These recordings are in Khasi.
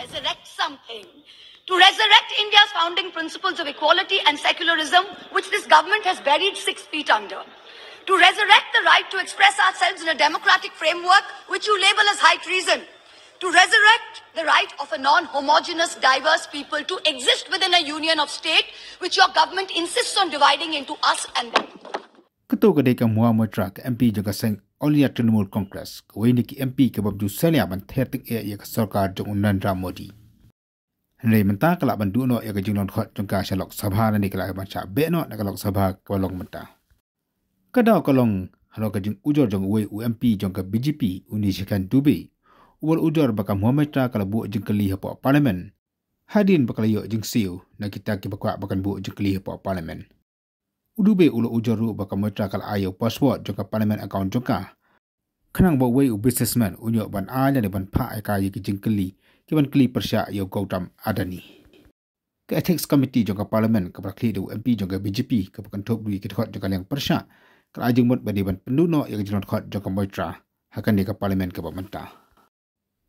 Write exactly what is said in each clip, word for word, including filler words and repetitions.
resurrect something. To resurrect India's founding principles of equality and secularism, which this government has buried six feet under. To resurrect the right to express ourselves in a democratic framework, which you label as high treason. To resurrect the right of a non-homogeneous, diverse people to exist within a union of state, which your government insists on dividing into us and them. Kato ka dei ka Mahua Moitra, ka M P jong ka seng All India Trinamool Congress, kawei na ki M P kaba ju salia ban ther tyngeh ïa ka sorkar jong u Narendra Modi. Hynrei mynta ka lah ban duh noh ïa ka jinglong dkhot jong ka sha Lok Sabha, lane ka lah ban shah beh noh na ka Lok Sabha kaba long mynta. Ka daw ka long halor ka jingujor jong uwei u M P jong ka B J P, u Nishikant Dubey, uba la ujor ba ka Mahua Moitra ka la buh jingkylli hapoh Parliament hadien ba ka la ïoh jingsiew na kita kiba kwah ba kan buh jingkylli hapoh Parliament. U Dubey u la ujor ruh ba ka Moitra ka la ai ïa u password jong ka Parliament account jong ka, khnang ba uwei u businessman un ïoh ban ai lane ban phah ïa ka ïa ki jingkylli kiban kylli pyrshah ïa u Gautam Adani. Ka Ethics Committee jong ka Parliament, kaba la khlieh da u M P jong ka B J P, kaba kynthup ruh ïa ki dkhot jong ka liang pyrshah, ka la ai jingmut ba dei ban pynduh noh ïa ka jinglong dkhot jong ka Moitra ha kane ka Parliament kaba mynta.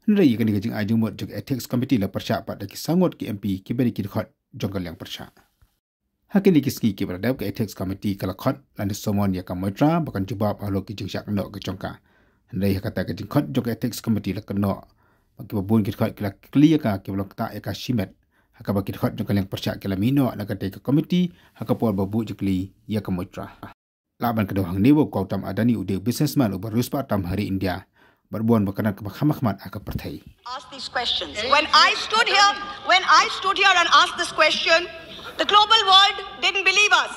Hynrei ïa kane ka jingai jingmut jong ka Ethics Committee la pyrshah pat da ki saw ngut ki M P kiba dei ki dkhot jong ka liang pyrshah. Ha kine ki sngi kiba la dep, ka Ethics Committee ka la khot lane summon ïa ka Moitra ba kan jubab halor ki jingshah kynnoh ka jong ka. Hynrei ha kata ka jingkhot jong ka Ethics Committee la kynnoh ba kiba bun ki dkhot ki la kylli ïa ka, kiba la ktah ïa ka shimet. Ha kaba ki dkhot jong ka liang pyrshah ki la mih noh na katei ka committee ha ka por ba buh jingkylli ïa ka Moitra. Lah ban kdew hangne ba u Gautam Adani u dei u businessman uba riewspah tam ha ri India bad uba wan ba kynad kaba kham hakhmat ha ka pyrthei. Ask these questions. When I stood here, when I stood here and asked this question, the global world didn't believe us.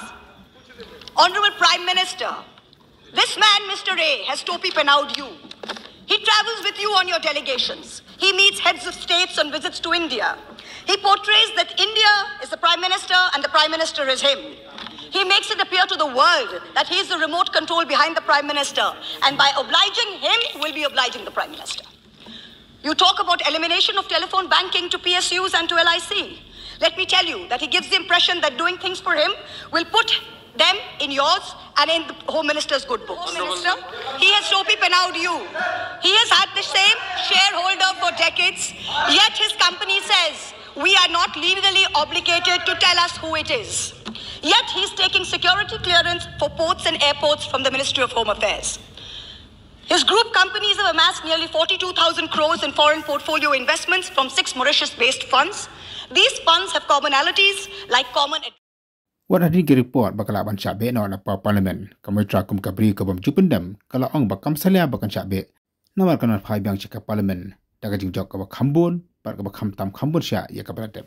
Honorable Prime Minister, this man, Mister A, has topi pehnaud you. He travels with you on your delegations. He meets heads of states on visits to India. He portrays that India is the Prime Minister and the Prime Minister is him. He makes it appear to the world that he is the remote control behind the Prime Minister, and by obliging him, will be obliging the Prime Minister. You talk about elimination of telephone banking to P S Us and to L I C. Let me tell you that he gives the impression that doing things for him will put them in yours and in the Home Minister's good books. Home Minister, he has topi pehnaud you. He has had the same shareholder for decades, yet his company says, "We are not legally obligated to tell us who it is." Yet he's taking security clearance for ports and airports from the Ministry of Home Affairs. His group companies have amassed nearly forty-two thousand crores in foreign portfolio investments from six Mauritius-based funds. These funds have commonalities like common Wat hadien ki report ba ka lah ban shah beh noh na Parliament, ka Moitra kum ka briew ka bym ju pyndem ka la ong ba kam salia ba kan shah beh, namar kan wan phai biang sha ka Parliament da ka jingjop kaba kham bun bad kaba kham tam kham bun shah ïa kaba la dep.